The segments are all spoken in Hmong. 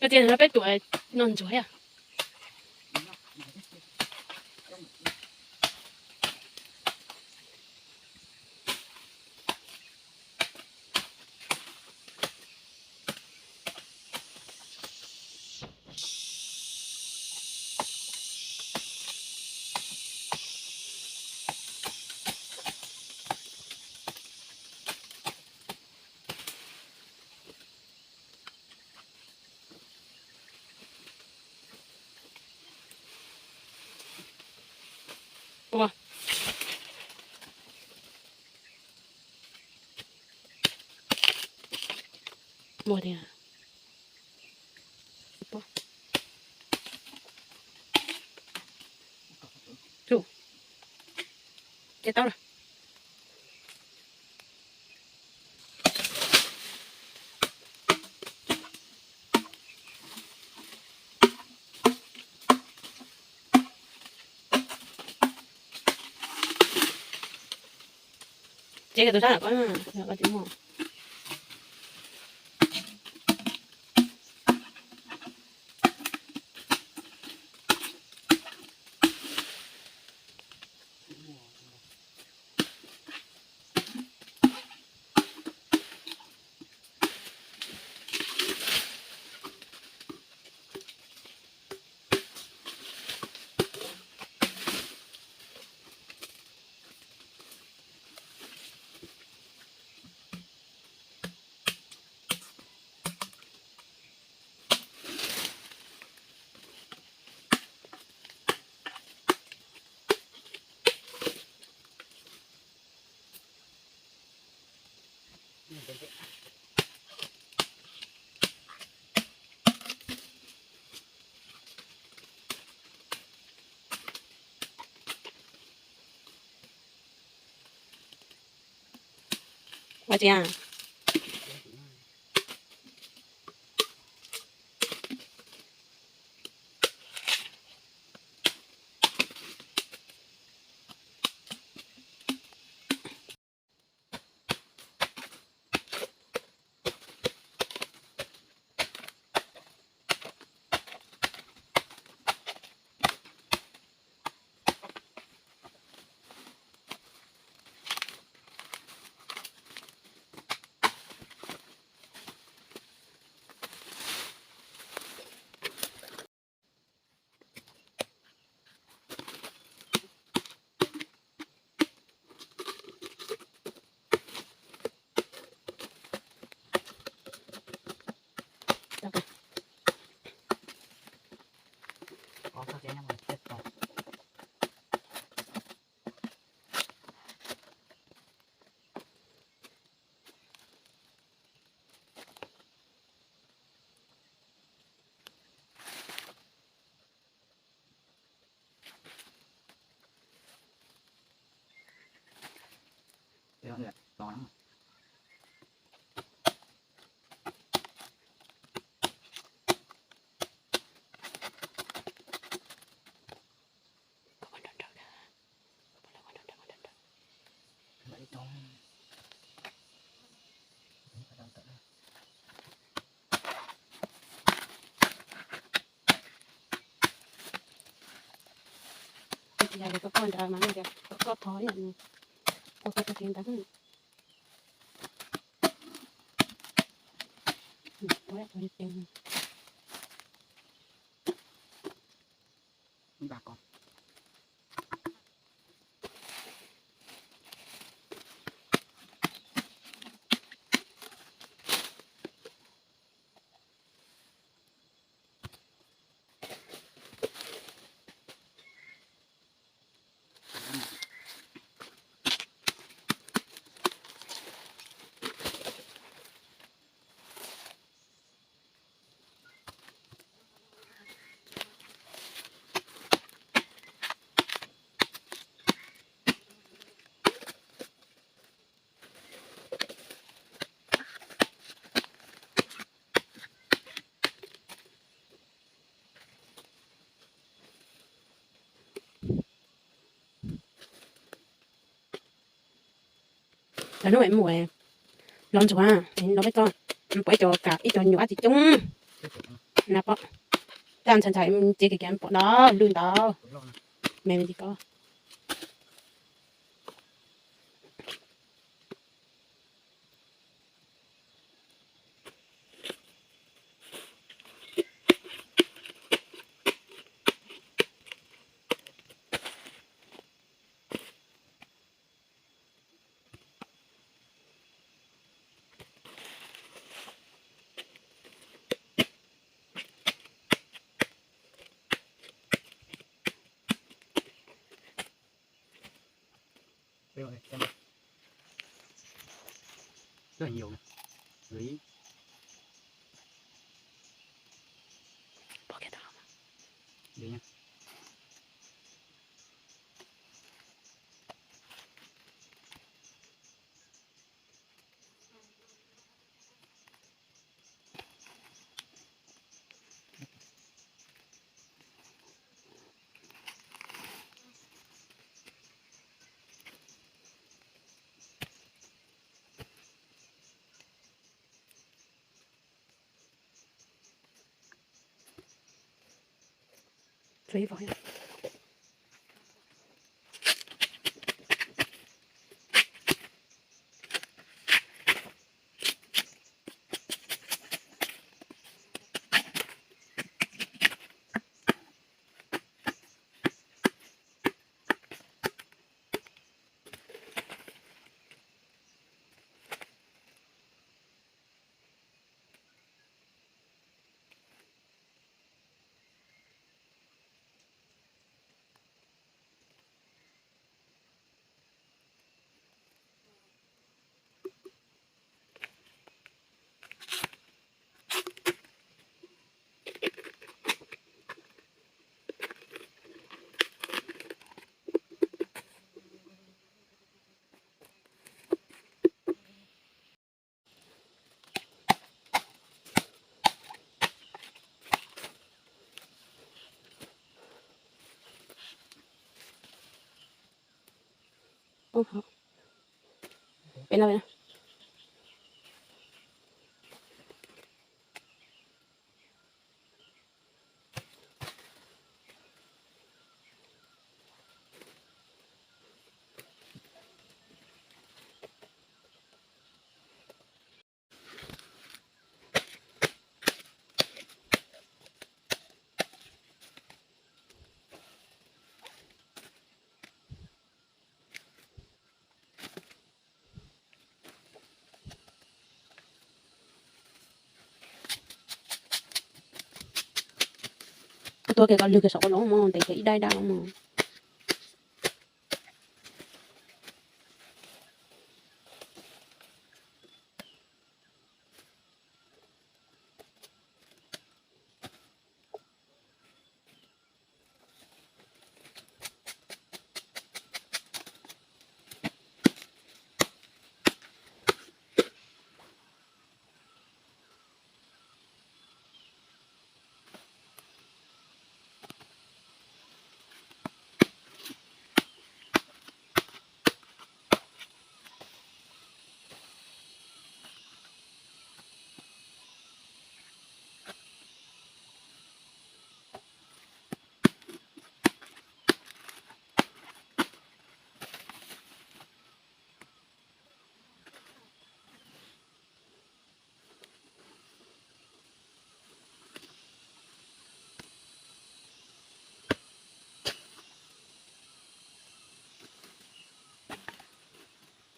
Koj tias no peb tuam no ntsuag thiab. Ua, muaj tiag. Tus, ces tau lawm. Ces tus sab ko, ko tsis muaj. Ua tsi a? Tus yog koj koj ntawd mas no tias koj koj thov ib yam, ua koj tag kev ntawd. Lawv hnub es mus los ntsuag, los peb txoj, peb cov kam ib co nyuam dab tsi coob. Na pom, taj ntxhais ntxhais txiv kiag kiag pom ntau lwj ntau me me li ko. Peb no, peb no. Koj tuav kiag koj lwg kiag saum ua loo mog, ntes kiag ib dab ib dab loo mog.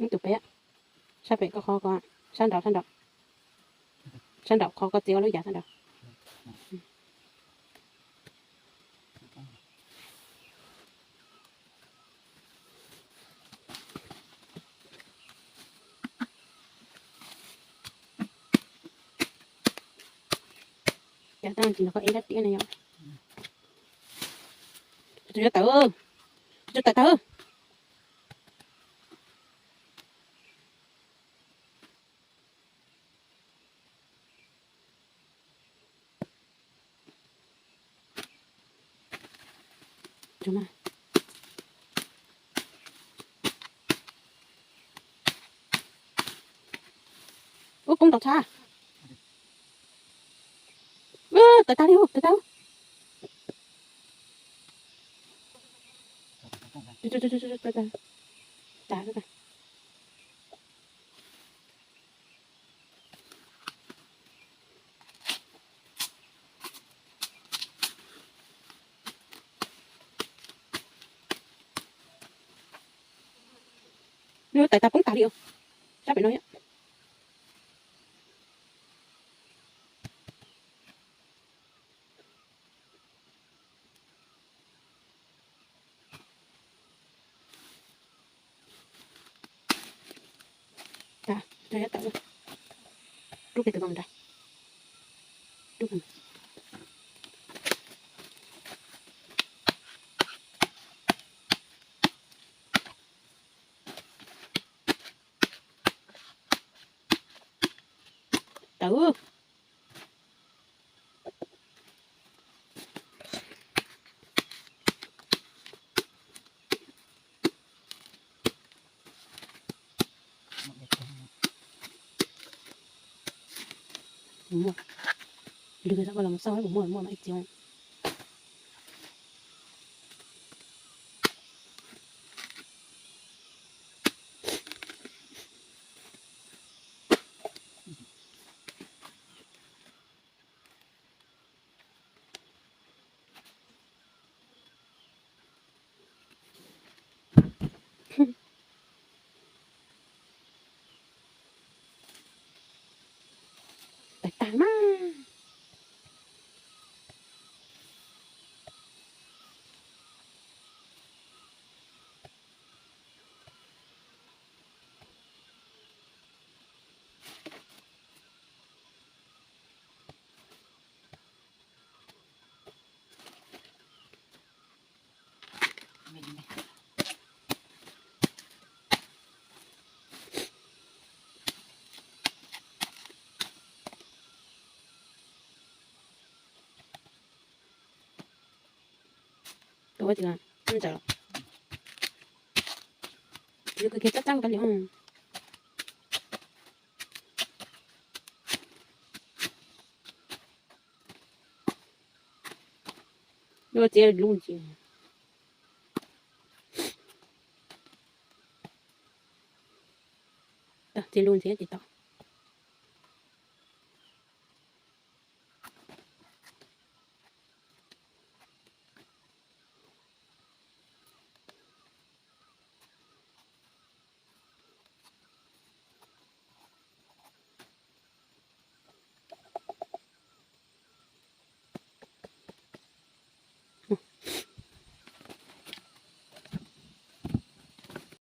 Ib tug peb, sab pem koj qhov ko, sab nraud, sab nraud, sab nraud qhov koj txiav lub yam sab nraud. Cas tau tsis nrog koj ib rab tiab ne yom? Tus yuav tawm, tus tawm tawm. Ub, poob ntau tshaj. Tawm tag li, tawm tag. Tag, tag. Nws tawm tag poob tag li os. Sab pem no thiab. Rub kiag tus no nrad. Rub kiag. Tawm. Kuv muaj, lwg koj los xauj kuv muaj, muaj mas ib txhia. Tawm tag mas. Ua tias, yus kws kiag txab txab kab li. Luaj txiav lub ntxiv. Txiav lub ntxiv tsis tau.